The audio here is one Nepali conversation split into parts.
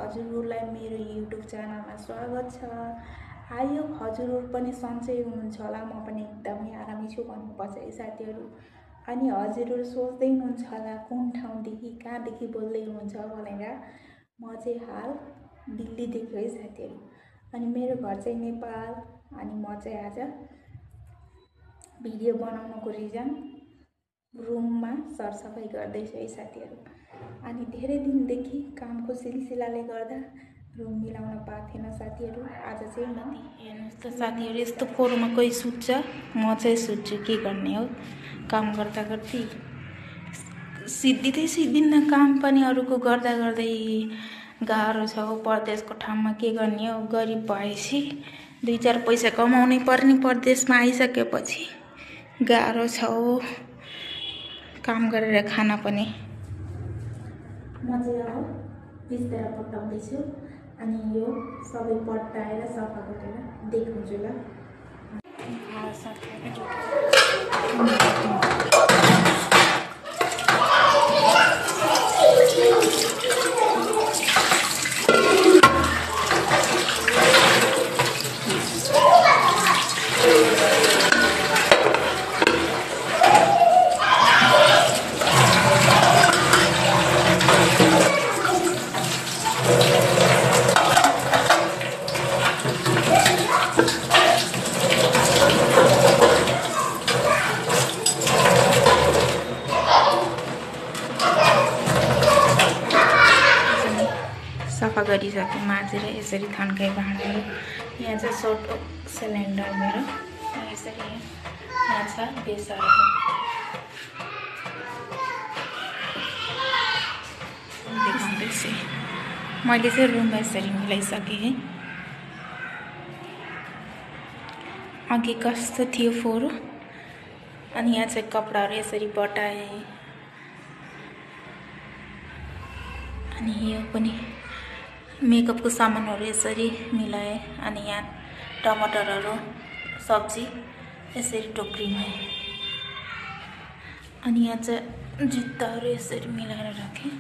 हजुरहरूलाई मेरो युट्युब च्यानलमा स्वागत छ। आयो हजुरहरू पनि सन्चै हुनुहुन्छ होला, म पनि एकदमै आरामै छु भन्नुपर्छ है साथीहरू। अनि हजुरहरू सोच्दै हुनुहुन्छ होला कुन ठाउँदेखि कहाँदेखि बोल्दै हुनुहुन्छ भनेर। म चाहिँ हाल दिल्लीदेखि है साथीहरू। अनि मेरो घर चाहिँ नेपाल। अनि म चाहिँ आज भिडियो बनाउनको रिजन रुममा सरसफाई गर्दैछु है साथीहरू। अनि धेरै दिनदेखि कामको सिलसिलाले गर्दा रुम मिलाउन पाएको थिएन साथीहरू। आज चाहिँ म हेर्नुहोस् त साथीहरू, यस्तो फोहोरमा कोही सुत्छ, म चाहिँ सुत्छु, के गर्ने हो। काम गर्दा गर्दै सिद्धिन्न काम पनि अरूको गर्दा गर्दै गाह्रो छ हो। परदेशको ठाउँमा के गर्ने हो, गरिब भएपछि 2-4 पैसा कमाउनै पर्ने, परदेशमा आइसकेपछि गाह्रो छ हो काम गरेर खाना पनि। म चाहिँ अब बिस्तारै पट्टाउँदैछु अनि यो सबै पट्टाएर सफा गरेर देखाउँछु ल। सफा गरिसकेँ माझेर यसरी थन्काए भाँडाहरू। यहाँ चाहिँ सर्ट सिलिन्डर मेरो यसरी यहाँ छ बेसारहरू देखाउँदैछु। मैले चाहिँ रुममा यसरी मिलाइसकेँ है। अघि कस्तो थियो फोहोर, अनि यहाँ चाहिँ कपडाहरू यसरी बटाएँ। अनि यो पनि मेकअपको सामानहरू यसरी मिलाएँ। अनि यहाँ टमाटरहरू सब्जी यसरी टोकरीमा। अनि यहाँ चाहिँ जुत्ताहरू यसरी मिलाएर राखेँ।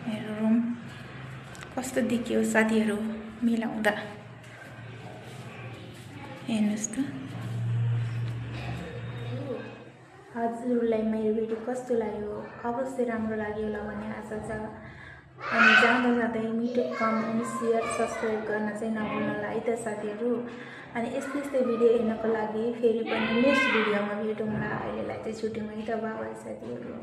मेरो रुम कस्तो देखियो साथीहरू मिलाउँदा, हेर्नुहोस् त। हजुरहरूलाई मेरो भिडियो कस्तो लाग्यो, अवश्य राम्रो लाग्यो होला भन्ने आशा छ। अनि जाँदा जाँदै मिठो कमेन्ट, सेयर, सब्सक्राइब गर्न चाहिँ नभुल्नु होला है त साथीहरू। अनि यस्तै भिडियो हेर्नको लागि फेरि पनि नेक्स्ट भिडियोमा भेटौँला। अहिलेलाई चाहिँ छुट्यौँ है त, बाइ बाइ साथीहरू।